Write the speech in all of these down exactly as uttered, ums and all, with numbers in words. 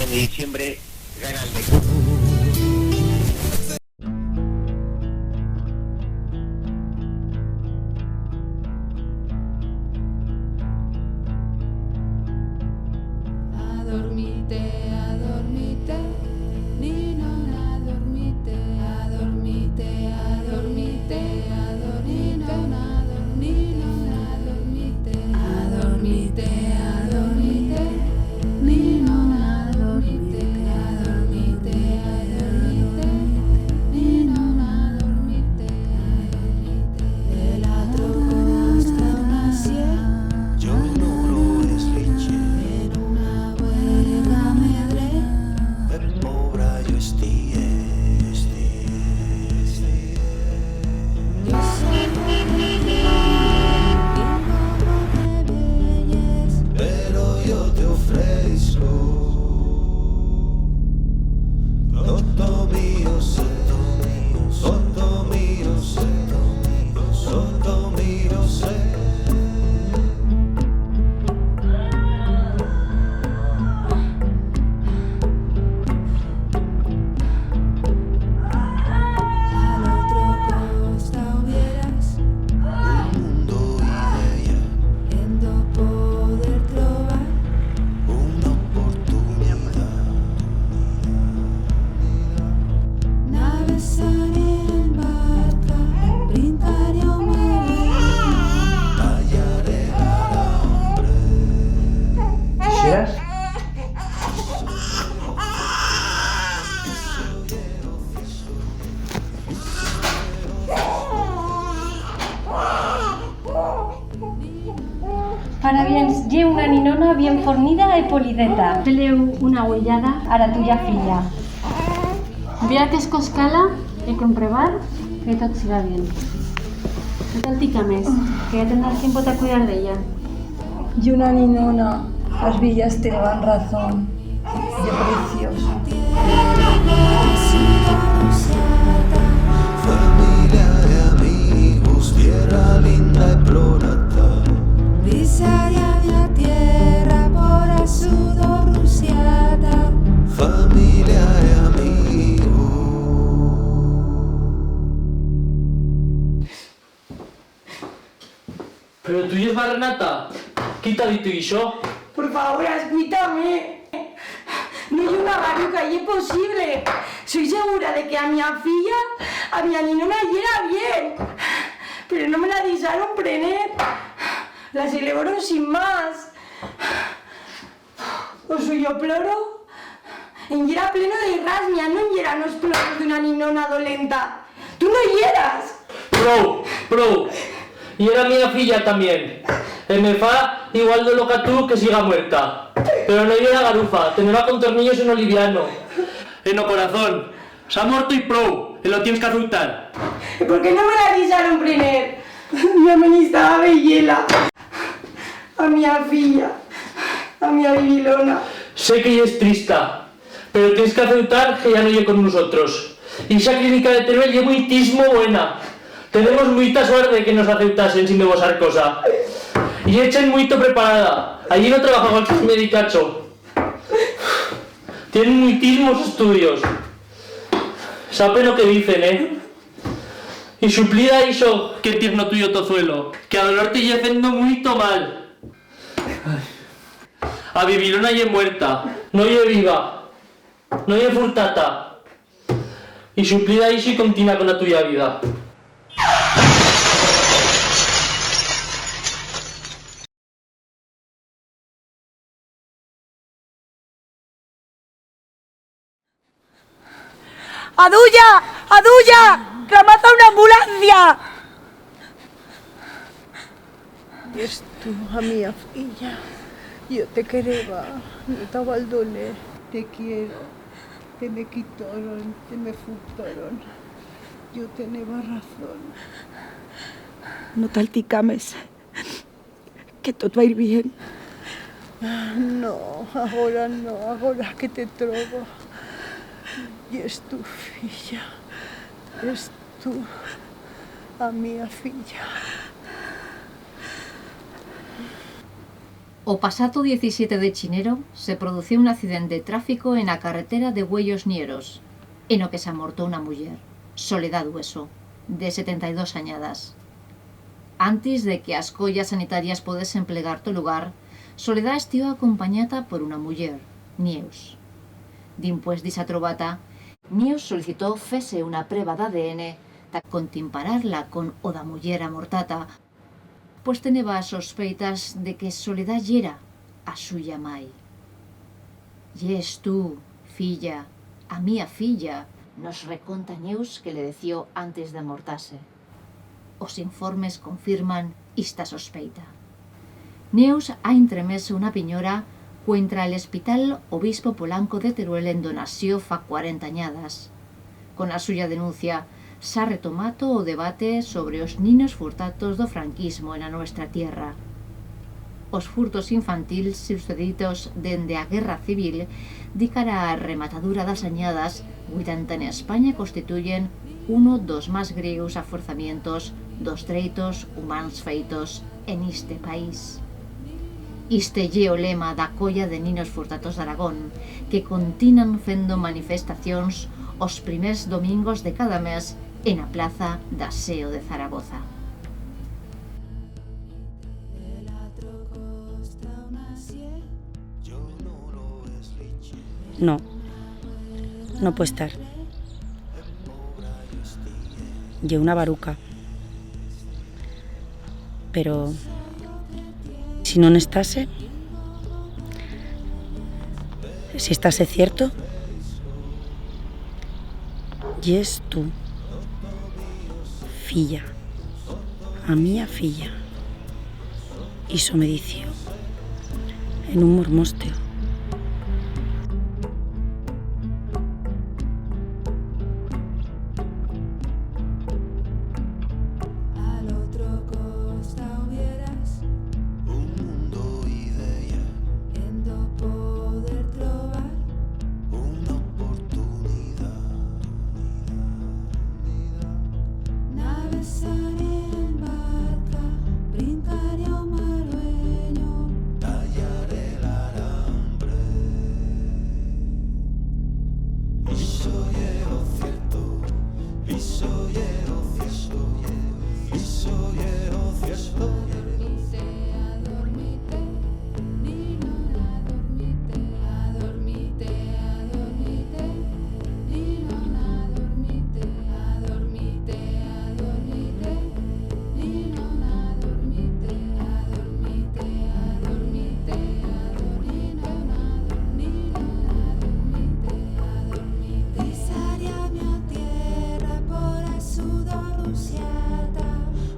En diciembre gana el Betis. Adormite, adormite, ninona, adormite, adormite, adormite, ador-, ninona, ador-, ninona, adormite, adormite, adormite, ninona, adormite, adormite, adormite, ninona, adormite, adormite. De la troca hasta una sierra, yo no lo escuché. En una buena madre. Pobra yo estié, estié, estié. Yo soy de ti, y como te veyes. Pero yo te ofrezco todo mío ser, todo mío ser, todo mío ser. A l'otro costau vierás un mundo ideal en do poder trobar una oportunidad. Navegaré en barca, brindaré o mar, tallaré a l'hombre. Quixeras? Parabiens, ye una ninona bien fornida e polideta. Fé-le una uellada a la tuya filla. Ve a escoscar-la e comprobar que tot siga bien. No t'alticames, que ya tendrás tiempo ta cuidar d'ella. Ye una ninona, as viellas teneban razón. Ye preciosa. Familia e amigos, tierra linda e plorata. Brisa y a tierra por a sudor rusiata. Familia e amigos. Pero tu yes barrenata? Qui t'ha dito ixo? Por favor, escuita-me. No ye una garuca, ye posible. Soi segura de que a mía filla, a mía ninona yera bien. Pero no me la dixaron prener. La celebraron sin más. O suyo ploro en yera pleno de rasmia, no yeran os ploros d'una ninona dolenta. Tu no yeras! Prou, prou! Yera mía filla tamién. E me fa igual dolor que a tu que siga muerta. Pero no yera garufa, teneba contornillos en o liviano. En o corazón. S'ha muerto y prou, e lo tiens que aceptar. E por qué no me la dixaron prener? Ya me n'istaba veyela. A mía filla, a mía bibilona. Sé que yes trista, pero tiens que aceptar que ya no ye con nusotros. Ixa clinica de Teruel ye muitismo buena. Tenemos muita suerte que nos aceptasen sin debosar cosa. Ye chent muito preparada. Allí no trabaja cualquier medicacho. Tienen muitismos estudios. Sapen o que dicen, eh? Y suplida ixo que tiens n'o tuyo tozuelo, que a dolor te ye fendo muito mal. Ai. A bibilona ye muerta, no ye viva, no ye furtata. Y suplida ixo y continúa con a tuya vida. Aduya! Aduya! Clamatz a una ambulancia! Yes tu, a mía filla. Yo te quereba, no t'abaldoné. Te quiero. Te me quitoron, te me furtoron. Yo teneba razón. No t'alticames. Que tot va ir bien. No, agora no, agora que te trobo. Yes tu, filla, yes tu, a mía filla. O pasato diecisiete de chinero se produció un accident de trafico en a carretera de Uellos Nieros, en o que s'a morto una muller, Soledad Dueso, de setenta y dos anyadas. Antis de que as collas sanitarias podesen plegar t'o lugar, Soledad estió acompanyada por una muller, Nieus. Dimpués d'ixa trobata, Nieus solicitó fer-se una preba d'A D N ta contimparar-la con o d'a muller amortada, pues teneba as sospeitas de que Soledad yera a suya mai. Yes tu, filla, a mía filla, nos reconta Nieus que le deció antis d'amortar-se. Os informes confirman ista sospeita. Nieus ha intremès una pinyora cuentra l'espital Obispo Polanco de Teruel, en do nació fa cuarenta anyadas. Con a suya denuncia, s'ha retomato o debate sobre os ninos furtatos d'o franquismo en a nuestra tierra. Os furtos infantils suceditos dende a Guerra Civil dica ra rematadura d'as anyadas uitanta en Espanya constituyen uno d'os mas greus afuerzamientos d'os dreitos humans feitos en iste país. Iste ye o lema d'a colla de ninos furtatos d'Aragón, que continan fendo manifestacions os primers domingos de cada mes en a plaza d'Aseo de Zaragoza. No, no puede estar. Ye una baruca. Pero si no n'estase, si estase cierto, yes tu, filla, a mía filla. Ixo me dició en un mormosteo. Al otro costau vierás un mundo ideal, en do poder trobar una oportunidad. Navegar en barca, brincar o maruenyo, tallar el alambre. Ixo ye o cierto, ixo ye o cierto, ixo ye o cierto. Disaria mía tierra por a sudor rusiata.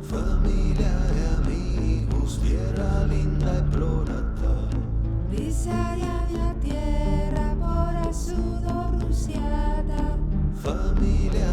Familia e amigos, tierra linda e plorata. Disaria mía tierra por a sudor rusiata. Familia